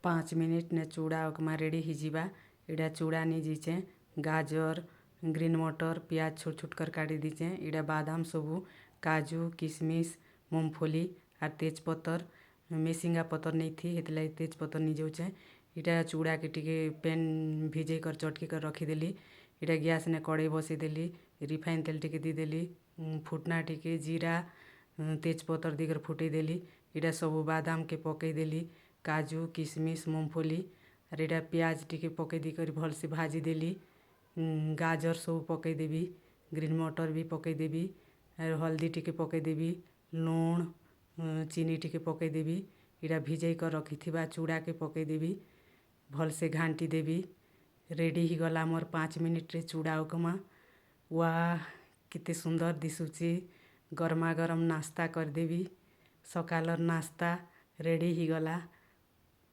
5 minute ନେ ଚୁଡ଼ା ଉପମା ready ହେଇଯିବା। ଏଇଟା ଚୁଡ଼ା ନେଇଯାଇଛେଁ, ଗାଜର, ଗ୍ରୀନ୍ ମଟର, ପିଆଜ ଛୋଟ ଛୋଟ କରି କାଟି ଦେଇଛେଁ। ଏଇଟା ବାଦାମ ସବୁ, କାଜୁ, କିସମିସ୍, ମୁଙ୍ଗଫଲି ଆର୍ ତେଜପତର। ମେସିଙ୍ଗା ପତର ନେଇଥି, ହେଥିଲାଗି ତେଜପତର ନେଇଯାଉଛେଁ। ଏଇଟା ଚୁଡ଼ାକେ ଟିକେ ପେନ୍ ଭିଜେଇ କରି ଚଟକି କରି ରଖିଦେଲି। ଏଇଟା ଗ୍ୟାସ୍ନେ କଡ଼େଇ ବସେଇଦେଲି, ରିଫାଇନ୍ ତେଲ ଟିକେ ଦେଇଦେଲି, ଫୁଟନା ଟିକେ ଜିରା, ତେଜପତର ଦେଇକରି ଫୁଟେଇଦେଲି। ଏଇଟା ସବୁ ବାଦାମକେ ପକେଇଦେଲି, କାଜୁ, କିସମିସ୍, ମୁଙ୍ଗଫଲି। ଆର୍ ଏଇଟା ପିଆଜ ଟିକେ ପକେଇ ଦେଇକରି ଭଲସେ ଭାଜିଦେଲି। ଗାଜର ସବୁ ପକେଇଦେବି, ଗ୍ରୀନ୍ ମଟର ବି ପକେଇଦେବି, ଆର୍ ହଳଦୀ ଟିକେ ପକେଇଦେବି, ଲୁଣ, ଚିନି ଟିକେ ପକେଇଦେବି। ଏଇଟା ଭିଜେଇ କରି ରଖିଥିବା ଚୁଡ଼ାକେ ପକେଇଦେବି, ଭଲସେ ଘାଣ୍ଟି ଦେବି। ରେଡ଼ି ହେଇଗଲା ମୋର୍ 5 ମିନିଟ୍ରେ ଚୁଡ଼ା ଉପମା। ୱା, କେତେ ସୁନ୍ଦର ଦିଶୁଛି! ଗରମା ଗରମ ନାସ୍ତା କରିଦେବି। ସକାଲର ନାସ୍ତା ରେଡ଼ି ହେଇଗଲା।